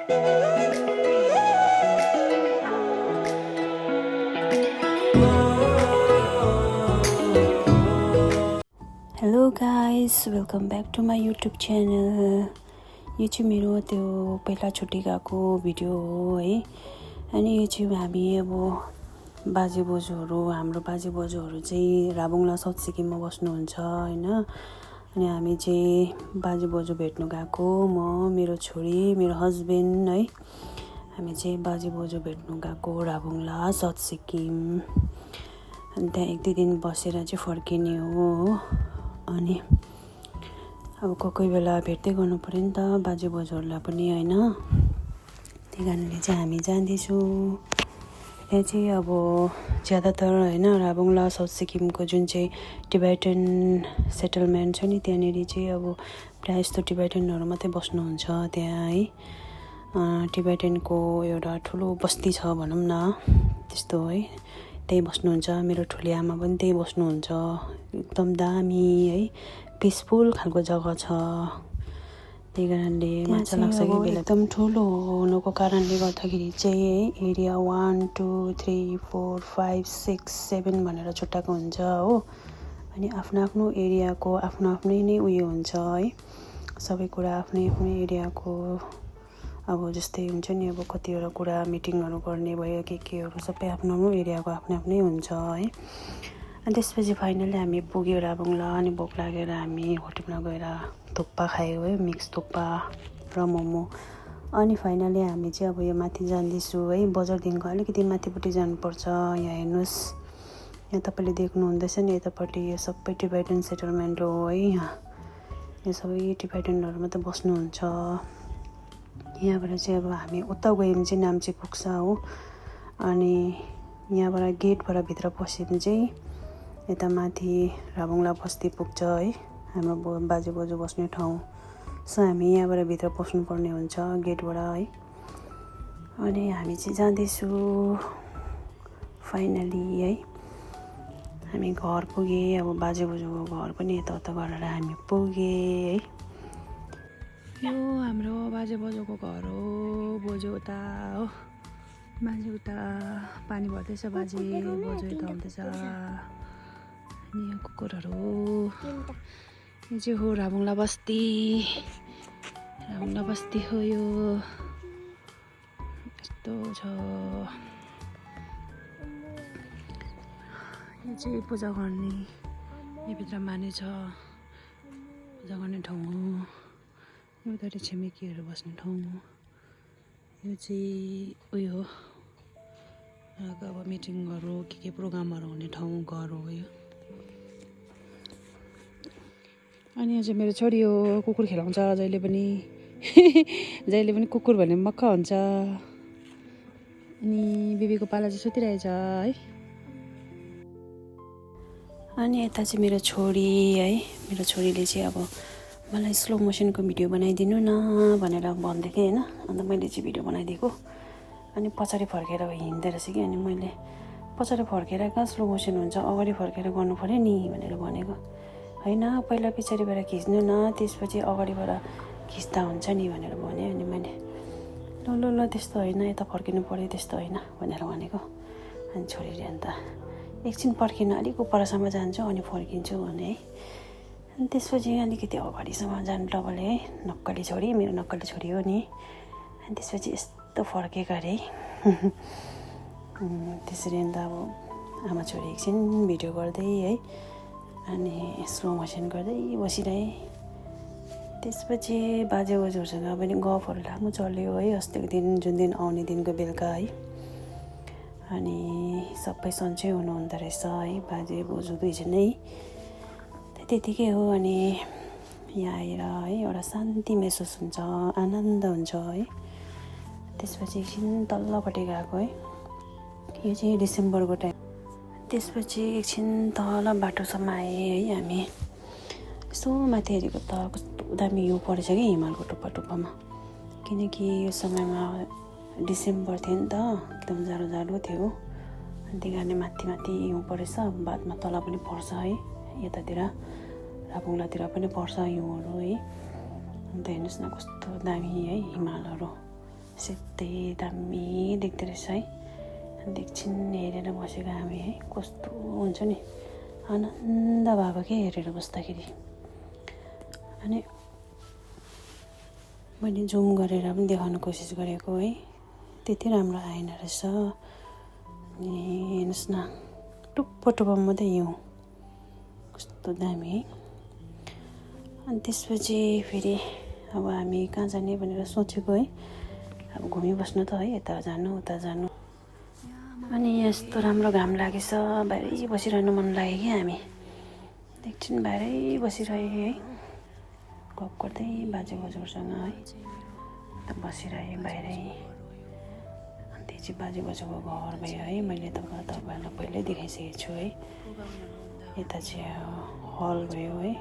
Hello guys, welcome back to my YouTube channel. यो चाहिँ मेरो त्यो पहिला छुट्टी गएको भिडियो हो है। अनि यो चाहिँ हामी अब हाम्रो बाजे बोजूहरू चाहिँ राबुङला साउथ सिक्किममा बस्नुहुन्छ होइन। अनि हामी चाहिँ बाजे बोजू भेट्नु गएको, म मेरो छोरी मेरो हस्बेन्ड है। हामी चाहिँ बाजे बोजू भेट्नु गएको राबुङला साउथ सिक्किम। अनि त्यहाँ 1-2 दिन बसेर चाहिँ फर्किने हो। अनि अब कोही बेला भेट्दै गर्नु पर्यो नि त बाजे बोजूहरूलाई पनि होइन। त्यही कारणले चाहिँ हामी जाँदैछौँ त्यहाँ चाहिँ। अब ज्यादातर होइन राबुङला साउथ सिक्किमको जुन चाहिँ टिबेटन सेटलमेन्ट छ नि, त्यहाँनिर चाहिँ अब प्रायः जस्तो टिबेटनहरू मात्रै बस्नुहुन्छ त्यहाँ है। टिबेटनको एउटा ठुलो बस्ती छ भनौँ न, त्यस्तो है। त्यही बस्नुहुन्छ। मेरो ठुली आमा पनि त्यही बस्नुहुन्छ। एकदम दामी है, पिसफुल खालको जग्गा छ। त्यही कारणले मजा लाग्छ कि बेला। एकदम ठुलो हुनुको कारणले गर्दाखेरि चाहिँ है, एरिया 1, 2, 3, 4, 5, 6, 7 भनेर छुट्टाएको हुन्छ हो। अनि आफ्नो आफ्नो एरियाको आफ्नो आफ्नै नै उयो हुन्छ है। सबै कुरा आफ्नै आफ्नै एरियाको अब जस्तै हुन्छ नि, अब कतिवटा कुरा मिटिङहरू गर्ने भयो केहरू सबै आफ्नो आफ्नो एरियाको आफ्नै आफ्नै हुन्छ है। अनि त्यसपछि फाइनली हामी पुग्यो राबुङला। अनि भोक लागेर हामी होटेलमा गएर थुक्पा खायो है, मिक्स थुक्पा र मोमो। अनि फाइनली हामी चाहिँ अब यो माथि जाँदैछु है, बजारदेखिको अलिकति माथिपट्टि जानुपर्छ। यहाँ हेर्नुहोस्, यहाँ तपाईँले देख्नुहुँदैछ नि यतापट्टि, यो सबै टिबेटन सेटलमेन्ट हो है। यो सबै टिबेटनहरू मात्रै बस्नुहुन्छ। यहाँबाट चाहिँ अब हामी उता गयौँ भने चाहिँ नाम्ची पुग्छ हो। अनि यहाँबाट गेटबाट भित्र पस्यो भने चाहिँ यता माथि राबुङला बस्ती पुग्छ है, हाम्रो बाजे बोजू बस्ने ठाउँ। सो हामी यहाँबाट भित्र पस्नुपर्ने हुन्छ गेटबाट है। अनि हामी चाहिँ जाँदैछु फाइनली है। हामी घर पुगेँ। अब बाजे बोजूको घर पनि यताउता गरेर हामी पुगेँ है। यो हाम्रो बाजे बोजूको घर हो। बोजू उता हो, बाजे उता पानी भर्दैछ, बाजे बोजू यता आउँदैछ। अनि यो कुकुरहरू, यो चाहिँ हो राबुङला बस्ती। राबुङला बस्ती हो यो, यस्तो छ। यो चाहिँ पूजा गर्ने, यहाँभित्र माने छ, पूजा गर्ने ठाउँ हो। उता छिमेकीहरू बस्ने ठाउँ हो। यो चाहिँ उयो हो, अब मिटिङहरू के प्रोग्रामहरू हुने ठाउँ घर हो यो। अनि यो चाहिँ मेरो छोरी हो, कुकुर खेलाउँछ जहिले पनि जहिले पनि कुकुर भन्ने मक्ख हुन्छ। अनि बिबीको पाला चाहिँ सुतिरहेछ है। अनि यता चाहिँ मेरो छोरी है, मेरो छोरीले चाहिँ अब मलाई स्लो मोसनको भिडियो बनाइदिनु न भनेर भन्दै थिएँ होइन। अन्त मैले चाहिँ भिडियो बनाइदिएको। अनि पछाडि फर्केर हिँड्दै रहेछ कि, अनि मैले पछाडि फर्केर कहाँ स्लो मोसन हुन्छ, अगाडि फर्केर गर्नु पऱ्यो नि भनेर भनेको। होइन, पहिला पछाडिबाट खिच्नु न, त्यसपछि अगाडिबाट खिच्दा हुन्छ नि भनेर भने। अनि मैले ल त्यस्तो होइन, यता फर्किनु पऱ्यो त्यस्तो होइन भनेर भनेको। अनि छोरीले अन्त एकछिन पर्खिन, अलिक उपरसम्म जान्छु अनि फर्किन्छु भने है। अनि त्यसपछि अलिकति अगाडिसम्म जानु डबले है, नक्कली छोरी, मेरो नक्कली छोरी हो नि। अनि त्यसपछि यस्तो फर्केको अरे है। त्यसरी अन्त अब आमा छोरी एकछिन भिडियो गर्दै है, अनि स्लो मोसन गर्दै बसिरहेँ। त्यसपछि बाजे बोजूहरूसँग पनि गफहरू लामो चल्यो है, अस्तिको दिन जुन दिन आउने दिनको बेलुका है। अनि सबै सन्चै हुनुहुँदो रहेछ है, बाजे बोजू दुईजनै। त्यतिकै हो। अनि यहाँ आएर है एउटा शान्ति महसुस हुन्छ, आनन्द हुन्छ है। त्यसपछि एकछिन तल्लोपट्टि गएको है, यो चाहिँ डिसेम्बरको टाइम। त्यसपछि एकछिन तल बाटोसम्म आएँ है हामी। यसो माथि हेरेको त कस्तो दामी हिउँ परेछ कि हिमालको टुप्पा टुप्पामा। किनकि यो समयमा डिसेम्बर थियो नि त, एकदम जाडो थियो। अनि त्यही कारणले माथि हिउँ परेछ। बादमा तल पनि पर्छ है, यतातिर राबुङलातिर पनि पर्छ हिउँहरू है। अन्त हेर्नुहोस् न कस्तो दामी है हिमालहरू। सिधै दामी देख्दो रहेछ है। एकछिन हेरेर बसेको हामी है, कस्तो हुन्छ नि आनन्द भएको के हेरेर बस्दाखेरि। अनि मैले जुम गरेर पनि देखाउन कोसिस गरेको है, त्यति राम्रो आएन रहेछ। अनि हेर्नुहोस् न, टुप्पो टुप्पो मात्रै हिउँ, कस्तो दामी है। अनि त्यसपछि फेरि अब हामी कहाँ जाने भनेर सोचेको है। अब घुमिबस्नु त है, यता जानु उता जानु। अनि यस्तो राम्रो घाम लागेछ, बाहिरै बसिरहनु मन लाग्यो कि हामी एकछिन बाहिरै बसिरह्यो है, गफ गर्दै बाजे बोजूहरूसँग है, बसिरह्यो बाहिरै। अनि त्यो चाहिँ बाजे बोजूको घर भयो है। मैले तपाईँहरूलाई पहिल्यै देखाइसकेको छु है। यता चाहिँ हल भयो है,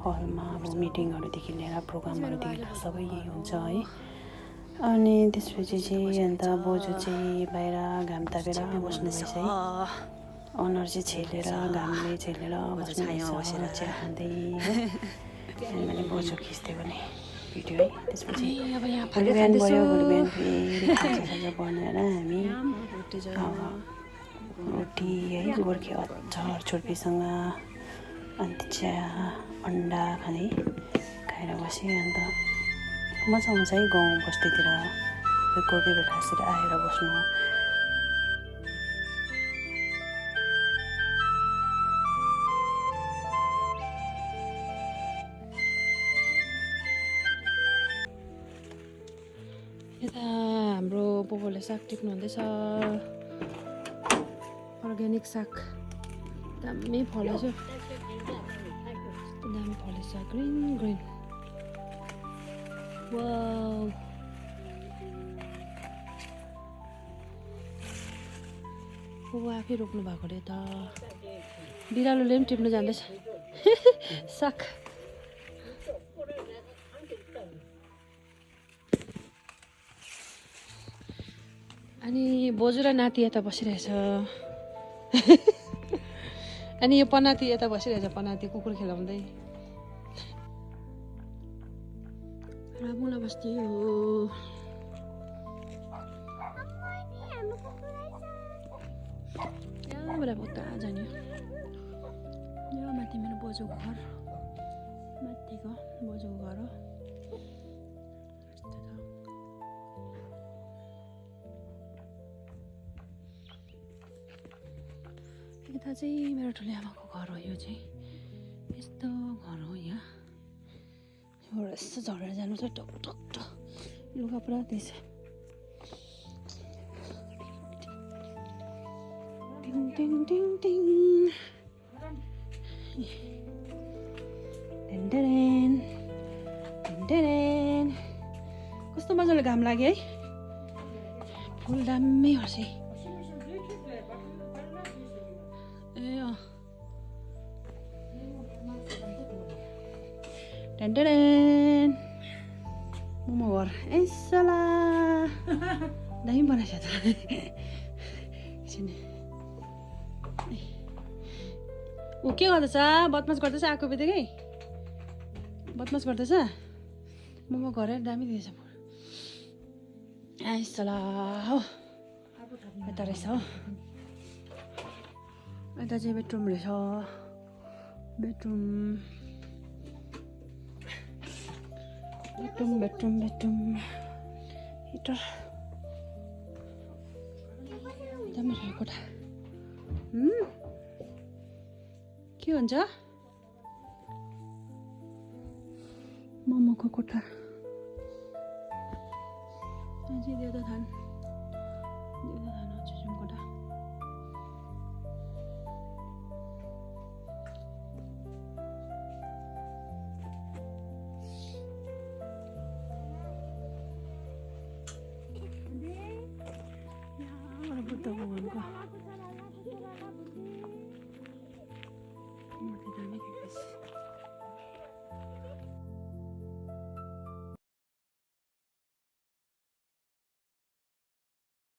हलमा अब मिटिङहरूदेखि लिएर प्रोग्रामहरूदेखि लिएर सबै यही हुन्छ है। अनि त्यसपछि चाहिँ अन्त बोजू चाहिँ बाहिर घाम तापेर बस्नुभएछ है। अनुहार चाहिँ छेलेर, घामले छेलेर बस्नुभएछ चिया खाँदै है। अनि मैले बोजू खिच्थेँ भने भिडियो है। त्यसपछि भोलि बिहान भयो, भोलि बिहान फेरि खाजा बनाएर हामी रोटी है, गोर्खे अचार छुर्पीसँग अन्त चिया अन्डा खाएर बसेँ। अन्त मजा आउँछ है गाउँ बस्तीतिर कोही कोही बेला यसरी आएर बस्नु। यता हाम्रो बोबोले साग टिप्नु हुँदैछ, अर्ग्यानिक साग दामी फलेछ, दामी फलेछ, ग्रिन ग्रिन। वाउ, बुबा आफै रोप्नु भएको अरे त। बिरालोले पनि टिप्नु जाँदैछ साग। अनि बोजू र नाति यता बसिरहेछ। अनि यो पनाती यता बसिरहेछ, पनाती कुकुर खेलाउँदै। रामुला बस्ती हो। यहाँबाट उता जाने, यो माथि मेरो बोजूको घर, माथिको बोजूको घर हो। यता चाहिँ मेरो ठुलो आमाको घर हो। यो चाहिँ यस्तो घर हो। यहाँ यस्तो झरेर जानु चाहिँ टक टक टक, लुगा पुरा दिएछ। टिङ टिङ टिङ टिङ टेन्टेरेन टेन्टेरेन। कस्तो मजाले घाम लाग्यो है, फुल दामी हर्छ। टेन्टेरेन मोमो घर यसला दामी बनाएछ त। ऊ के गर्दैछ? बदमास गर्दैछ, आएको बित्तिकै बदमास गर्दैछ। मोमो घर दामी दिएछ। यसला हो, यता रहेछ हो। यता चाहिँ बेडरुम रहेछ, bedroom bedroom bedroom bedroom heater. दामी छ कोठा। के हुन्छ? मोमोको कोठा। अझै देवदाथान जुम कोठा। बुद्ध भगवानको